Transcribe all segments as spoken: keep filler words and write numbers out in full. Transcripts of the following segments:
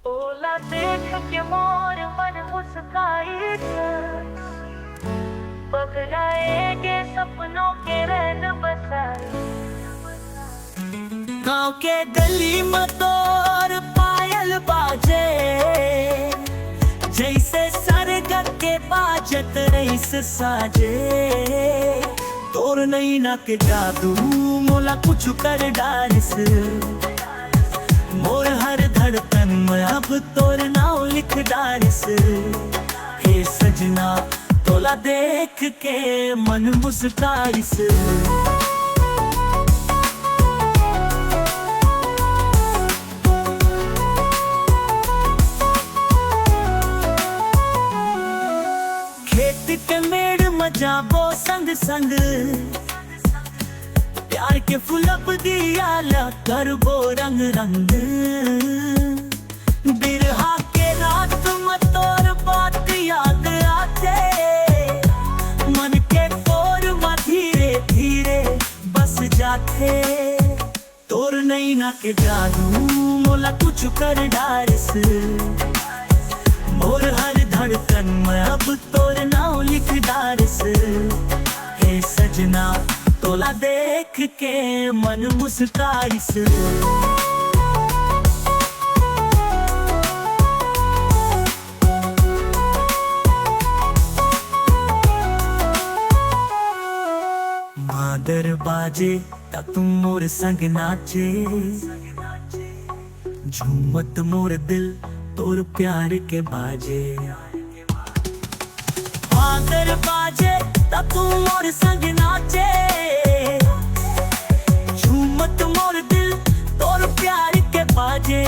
तोला देख के मोर मन मुस्काइस, पगलाए के सपनों के रैन बसाइस। गाँव के गली म तोर पायल बाजे, जैसे सरग के बाजत रईस साजे। तोर नैना के जादू मोला कुछ कर डारिस, मोर हर धड़कन में अब तोर नाव लिख डारिस। हे सजना, तोला देख के मन मुस्कारिस। खेत के मेड़ म जाबो संग संग, प्यार के फुलप दिया ला करबो रंग रंग। बिरहा के रात म तोर बात याद आथे, मन के तोर म धीरे धीरे बस जाथे। तोर नैना के जादू मोला कुछ कर डारिस, मोर हर धड़कन म अब तोर नाव लिख डारिस। हे सजना, तोला देख के मन मुस्कारिस। बादर बाजे त तू मोर संग नाचे, झूमत मोर दिल तोर प्यार के बाजे। बादर बाजे त तू मोर संग नाचे, झूमत मोर दिल तोर प्यार के बाजे।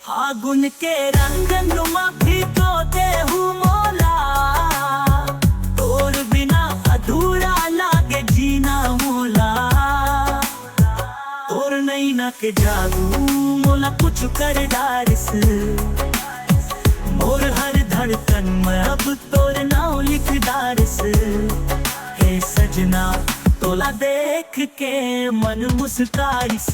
फागुन के रंग नुमा भी तो देहू मोला, तोर बिना अधूरा लागे जीना मोला। तोर नैना के जादू मोला कुछ कर डारिस, मोर हर धड़कन म अब तोर नाव लिख डारिस। हे सजना, तोला देख के मन मुस्कारिस।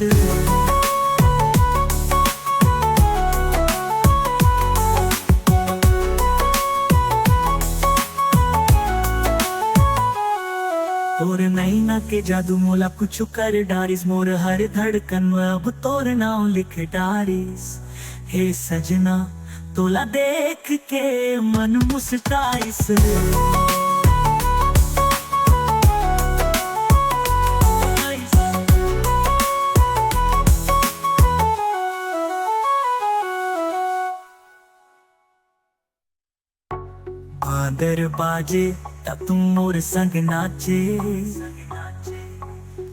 तोर नैना के जादू मोला कुछ कर डारिस, मोर हर धड़कन म अब तोर नाव लिख डारिस। हे सजना, तोला देख के मन मुस्काइस। बादर बाजे त तू मोर संग नाचे,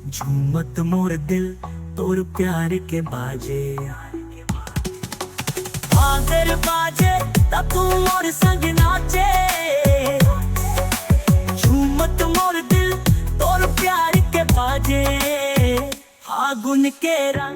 झूमत मोर दिल तोर प्यार के बाजे। बादर बाजे त तू मोर संग नाचे, झूमत मोर दिल तोर प्यार के बाजे। फागुन के रंग